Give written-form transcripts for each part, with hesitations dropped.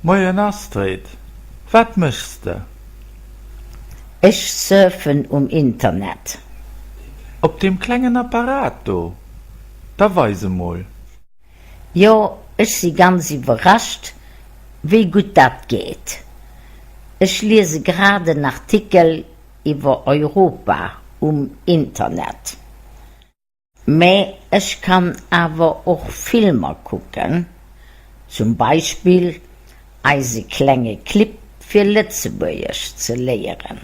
Moien Astrid, wat méchs de? Ech surfen um Internet. Op deem klengen Apparat do? Da weis emol. Jo, ech si ganz iwwerrascht, wéi gutt dat geet. Ech liese grad en Artikel iwwer Europa um Internet. Mä ech kann awer och Filmer kucken, zum Beispill eise klenge Clip fir Lëtzebuergesch ze léieren.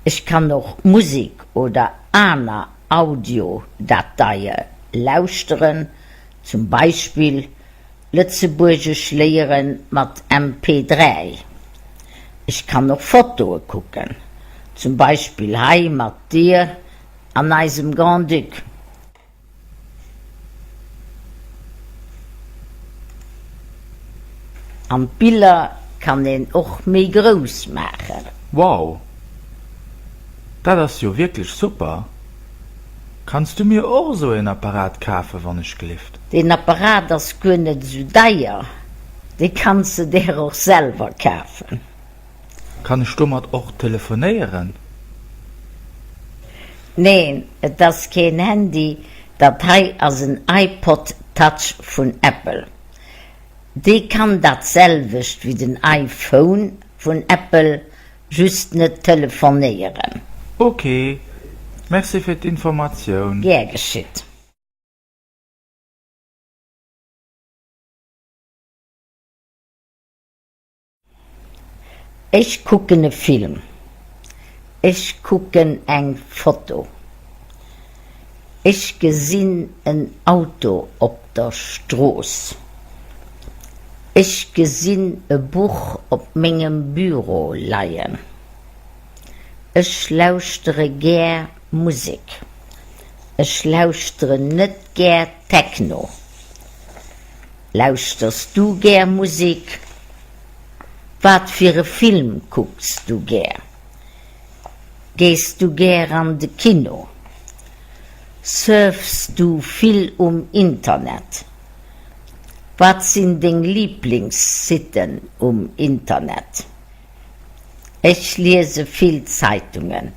Ech kann och Musek oder aner Audiodateie lauschteren, zum Beispill Lëtzebuergesch léiere mat MP3. Ech kann och Fotoe kucken, zum Beispill hei mat dir an eisem Grand-Duc. An d'Biller kann een och méi grouss maachen. Wow! Dat ass jo wierklech super! Kanns du mir och esou een Apparat kafen, wann ech glift? Deen Apparat ass guer net esou deier, dee kanns de der och selwer kafen. Kann ech domat och telefonéieren? Neen, et ass keen Handy, dat hei ass en iPod Touch vun Apple. Dee kann dat selwecht wéi den iPhone vun Apple, just net telefonéieren. Ok, merci fir d'Informatioun. Gär geschitt. Ech kucken e Film. Ech kucken eng Foto. Ech gesinn en Auto op der Strooss. Ech gesinn e Buch op mengem Büro leien. Ech lauschtere gär Musek. Ech lauschteren net gär Techno. Lauschters du gär Musek? Wat fir e Film kucks du gär? Gees du gär an de Kino? Surfs du vill um Internet? Wat sinn deng Liblingssitten um Internet? Ech liese vill Zeitungen.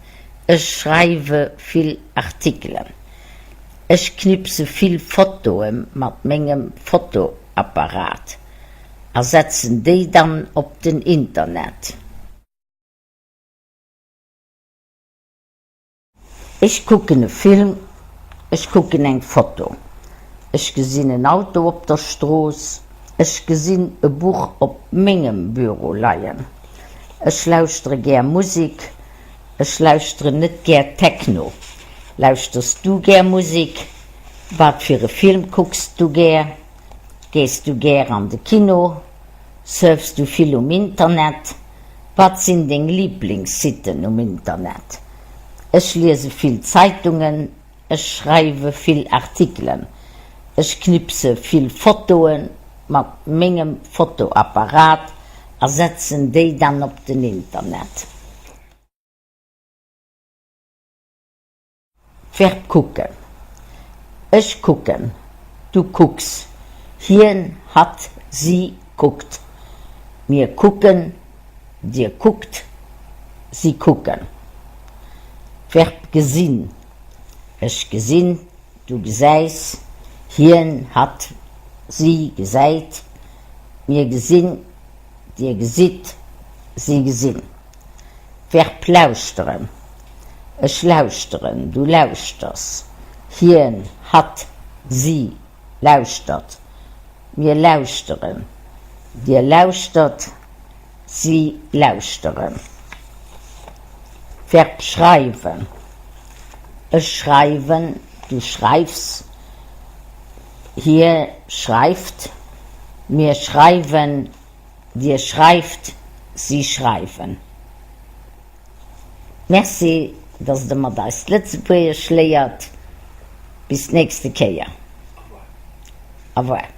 Ech schreiwe vill Artikelen. Ech knipse vill Fotoe mat mengem Fotoapparat a setzen déi dann op den Internet. Ech kucken e Film. Ech kucken eng Foto. Ech gesinn en Auto op der Strooss. Ech gesinn e Buch op mengem Büro leien. Ech lauschtere gär Musek. Ech lauschteren net gär Techno. Lauschters du gär Musek? Wat fir e Film kucks du gär? Gees du gär an de Kino? Surfs du vill um Internet? Wat sinn deng Liblingssitten um Internet? Ech liese vill Zeitungen. Ech schreiwe vill Artikelen. Ech knipse vill Fotoe mat mengem Fotoapparat a setzen déi dann op den Internet. Verb kucken, Ech kucken, du kucks, hien, hatt, si kuckt, mir kucken, dir kuckt, si kucken. Verb gesinn, Ech gesinn, du gesäis, hien, hatt, si gesäit, mir gesinn, dir gesitt, si gesinn. Verb lauschteren, Ech lauschteren, du lauschters, hien, hatt, si lauschtert, mir lauschteren, dir lauschtert, si lauschteren. Verb schreiwen, Ech schreiwen, du schreifs, hie schreift, mir schreiwen, Dir schreift, si schreiwen. Merci, dass Der mat eis Lëtzebuergesch léiert. Bis d'nächste Kéier. Au revoir.